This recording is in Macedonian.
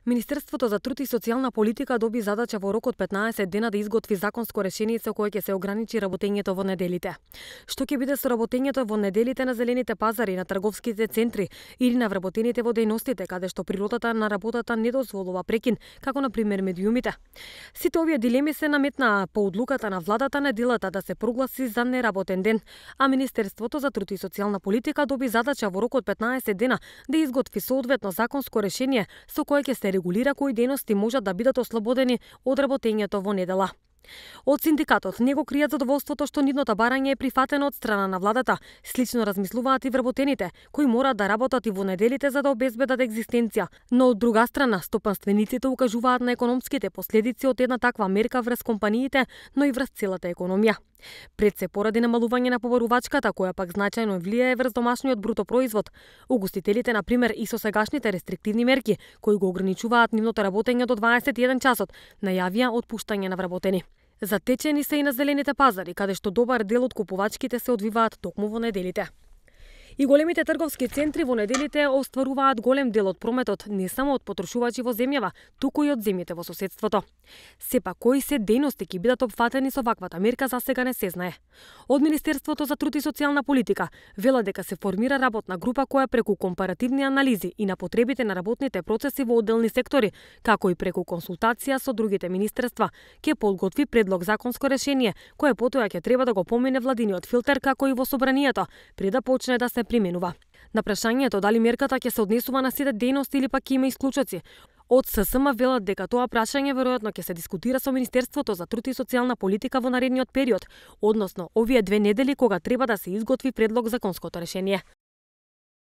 Министерството за труд и социјална политика доби задача во рок од 15 дена да изготви законско решение со кое ќе се ограничи работењето во неделите. Што ќе биде со работењето во неделите на зелените пазари, на трговските центри или на вработените во дејностите каде што природата на работата не дозволува прекин, како на пример медиумите? Сите овие дилеми се наметнаа по одлуката на владата неделата да се прогласи за неработен ден, а Министерството за труд и социјална политика доби задача во рок од 15 дена да изготви соодветно законско решение со кое ќе се регулира кои дејности можат да бидат ослободени од работењето во недела. Од синдикатот не го кријат задоволството што нивното барање е прифатено од страна на владата. Слично размислуваат и вработените, кои мораат да работат и во неделите за да обезбедат екзистенција. Но од друга страна, стопанствениците укажуваат на економските последици од една таква мерка врз компаниите, но и врз целата економија. Пред се поради намалување на побарувачката, која пак значајно влијае врз домашниот бруто производ. Угостителите, на пример, и со сегашните рестриктивни мерки, кои го ограничуваат нивното работење до 21 часот, најавија отпуштање на вработени. Затечени се и на зелените пазари, каде што добар дел од купувачките се одвиваат токму во неделите. И големите трговски центри во неделите остваруваат голем дел од прометот не само од потрошувачи во земјава, туку и од земјите во соседството. Сепак, кои се дејности ќе бидат опфатени со ваквата мерка засега не се знае. Од Министерството за труд и социјална политика велат дека се формира работна група која преку компаративни анализи и на потребите на работните процеси во одделни сектори, како и преку консултација со другите министерства, ќе подготви предлог законско решение, кое потоа ќе треба да го помине владиниот филтер како и во собранието, пред да почне да се применува. На прашањето дали мерката ќе се однесува на сите дејности или пак ќе има исклучоци, од ССМ велат дека тоа прашање веројатно ќе се дискутира со Министерството за труд и социјална политика во наредниот период, односно овие 2 недели кога треба да се изготви предлог законското решение.